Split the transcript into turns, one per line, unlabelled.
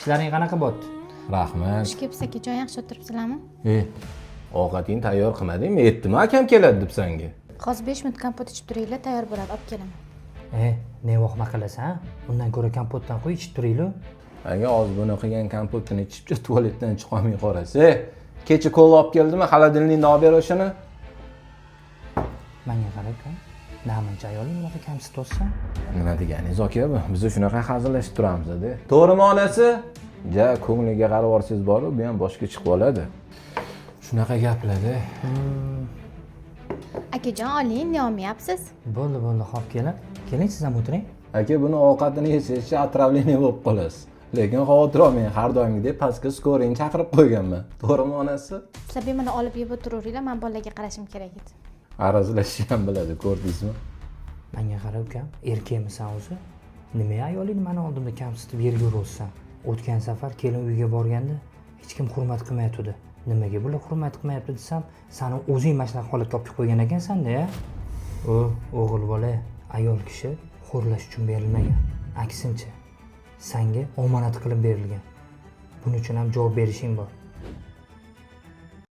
Ishlaring qanaqa bo'pti?
Rahmat.
Xush kelibsiz, akajon, yaxshi o'tiribsizlarmi?
E, ovqatingni tayyor qilmadingmi? Aytdimi akam keladi deb sanga?
Hozir 5 minut kompot ichib turinglar, tayyor bo'ladi, olib kelaman.
E, ne vohma qilasan? Undan ko'ra kompotdan qo'y, ichib turaylik.
Aka, hozir buni qilgan kompotini ichib tualetdan chiqolmay qolasiz. E, kecha kola olib keldimi? Холодильник ni olib ber o'shani.
Manga qara, aka. Namuncha ayoling bunaqa kamsityapsan?
Nima deganingiz, aka, bu? Biz shunaqa hazillashib turamiz-da. To'g'rimi, onasi? Ja, ko'ngliga qarab yuborsangiz boru, bu ham boshga chiqib oladi. Shunaqa gaplar-da.
Akajon, oling, ne olmayapsiz?
Bo'ldi, bo'ldi, hop, kelin. Keling, siz ham o'tiring.
Aka, buni ovqatini yesangiz отравление bo'lib qolasiz. Lekin xavotir olmang, har doimgidek pastga скорый ni chaqirib qo'yganman. To'g'rimi, onasi?
Sizlar bemalol olib yeb o'tiraveringlar, man bolalarga qarashim kerak edi.
Arazlashishni ham biladi, ko'rdingizmi?
Manga qara, ukam, erkakmisan o'zi? Nima ayolingni mani oldimda kamsitib yerga uryapsan? O'tgan safar kelin uyga borganda hech kim hurmat qilmayotgandi. Nimaga bular hurmat qilmayapti desam, sani o'zing mana shunaqa holatga olib kelib qo'ygan ekansan-da, ya. U o'g'il bola, ayol kishi xo'rlash uchun berilmagan. Aksincha, sanga omonat qilib berilgan. Buning uchun ham javob berishing bor.